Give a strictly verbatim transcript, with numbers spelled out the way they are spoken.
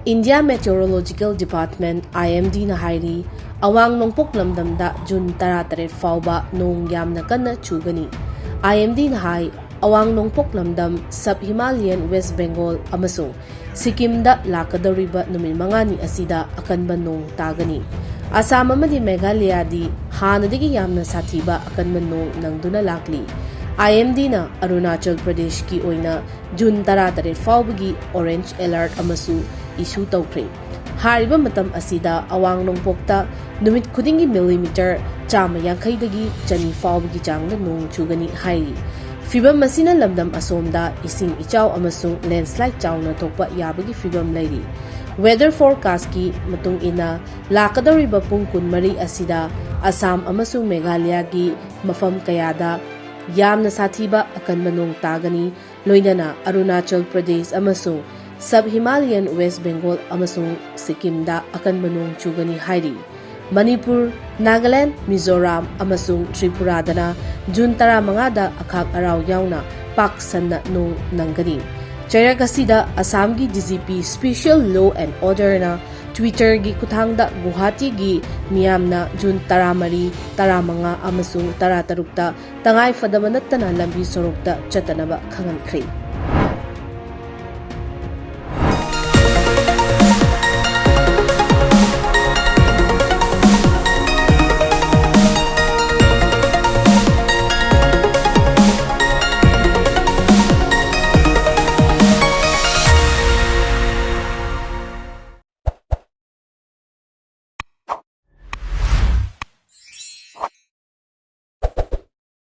India Meteorological Department, IMD ꯅ ꯍꯥꯏꯔꯤ, ꯑꯋꯥꯡ ꯅꯣꯡꯄꯣꯛ ꯂꯝꯗꯝꯗ ꯖꯨꯟ ꯇꯔꯥꯇꯔꯦꯠ ꯐꯥꯎꯕ ꯅꯣꯡ ꯌꯥꯝꯅ ꯀꯟꯅ ꯆꯨꯒꯅꯤ꯫ IMD ꯅ ꯍꯥꯏ, ꯑꯋꯥꯡ ꯅꯣꯡꯄꯣꯛ ꯂꯝꯗꯝ, Sub Himalayan West Bengal ꯑꯃꯁꯨꯡ ꯁꯤꯛꯀꯤꯝꯗ ꯂꯥꯛꯀꯗꯧꯔꯤꯕ ꯅꯨꯃꯤꯠ ꯃꯉꯥꯅꯤ ꯑꯁꯤꯗ ꯑꯀꯟꯕ ꯅꯣꯡ ꯇꯥꯒꯅꯤ꯫ ꯑꯁꯥꯝ ꯑꯃꯗꯤ ꯃꯦꯘꯥꯂꯌꯥꯗꯤ ꯍꯥꯟꯅꯗꯒꯤ ꯌꯥꯝꯅ ꯁꯥꯊꯤꯕ ꯑꯀꯟꯕ ꯅꯣꯡ ꯅꯪꯗꯨꯅ ꯂꯥꯛꯂꯤ꯫ IMD ꯅ ꯑꯔꯨꯅꯥꯆꯜ ꯄ꯭ꯔꯗꯦꯁꯀꯤ ꯑꯣꯏꯅ ꯖꯨꯟ ꯇꯔꯥꯇꯔꯦꯠ ꯐꯥꯎꯕꯒꯤ orange alert ꯑꯃꯁꯨ issue ꯇꯧꯈ꯭ꯔꯦ꯫ ꯍꯥꯏꯔꯤꯕ ꯃꯇꯝ ꯑꯁꯤꯗ ꯑꯋꯥꯡ ꯅꯣꯡꯄꯣꯛꯇ ꯅꯨꯃꯤꯠ ꯈꯨꯗꯤꯡꯒꯤ ꯃꯤꯂꯤꯃꯤꯇꯔ ꯆꯥꯝꯃ ꯌꯥꯡꯈꯩꯗꯒꯤ ꯆꯅꯤ ꯐꯥꯎꯕꯒꯤ ꯆꯥꯡꯗ ꯅꯣꯡ ꯆꯨꯒꯅꯤ ꯍꯥꯏꯔꯤ꯫ ꯐꯤꯚꯝ ꯑꯁꯤꯅ ꯂꯝꯗꯝ ꯑꯁꯣꯝꯗ ꯏꯁꯤꯡ ꯏꯆꯥꯎ ꯑꯃꯁꯨꯡ landslide ꯆꯥꯎꯅ ꯊꯣꯛꯄ ꯌꯥꯕꯒꯤ ꯐꯤꯚꯝ ꯂꯩꯔꯤ꯫ Weather forecast ꯀꯤ ꯃꯇꯨꯡ ꯏꯟꯅ, ꯂꯥꯛꯀꯗꯧꯔꯤꯕ ꯄꯨꯡ ꯀꯨꯟꯃꯔꯤ ꯑꯁꯤꯗ ꯑꯁꯥꯝ ꯑꯃꯁꯨꯡ ꯃꯦꯘꯥꯂꯌꯥꯒꯤ ꯃꯐꯝ ꯀꯌꯥꯗ ꯌꯥꯝꯅ ꯁꯥꯊꯤꯕ ꯑꯀꯟꯕ ꯅꯣꯡ ꯇꯥꯒꯅꯤ, ꯂꯣꯏꯅꯅ ꯑꯔꯨꯅꯥꯆꯜ ꯄ꯭ꯔꯗꯦꯁ ꯑꯃꯁꯨꯡ Sub Himalayan West Bengal ꯑꯃꯁꯨꯡ ꯁꯤꯛꯀꯤꯝꯗ ꯑꯀꯟꯕ ꯅꯣꯡ ꯆꯨꯒꯅꯤ ꯍꯥꯏꯔꯤ꯫ ꯃꯅꯤꯄꯨꯔ, ꯅꯥꯒꯥꯂꯦꯟ, ꯃꯤꯖꯣꯔꯥꯝ ꯑꯃꯁꯨꯡ ꯇ꯭ꯔꯤꯄꯨꯔꯥꯗꯅ ꯖꯨꯟ ꯇꯔꯥꯃꯉꯥꯗ ꯑꯈꯥꯛ ꯑꯔꯥꯎ ꯌꯥꯎꯅ ꯄꯥꯛ ꯁꯟꯅ ꯅꯣꯡ ꯅꯪꯒꯅꯤ꯫ ꯆꯩꯔꯛ ꯑꯁꯤꯗ ꯑꯁꯥꯝꯒꯤ DGP Special Law and Order ꯅ Twitter ꯒꯤ ꯈꯨꯠꯊꯥꯡꯗ ꯒꯨꯋꯥꯍꯥꯇꯤꯒꯤ ꯃꯤꯌꯥꯝꯅ ꯖꯨꯟ ꯇꯔꯥꯃꯔꯤ, ꯇꯔꯥꯃꯉꯥ ꯑꯃꯁꯨꯡ ꯇꯔꯥꯇꯔꯨꯛꯇ ꯇꯉꯥꯏ ꯐꯗꯕ ꯅꯠꯇꯅ ꯂꯝꯕꯤ ꯁꯣꯔꯣꯛꯇ ꯆꯠꯇꯅꯕ ꯈꯪꯍꯟꯈ꯭ꯔꯦ꯫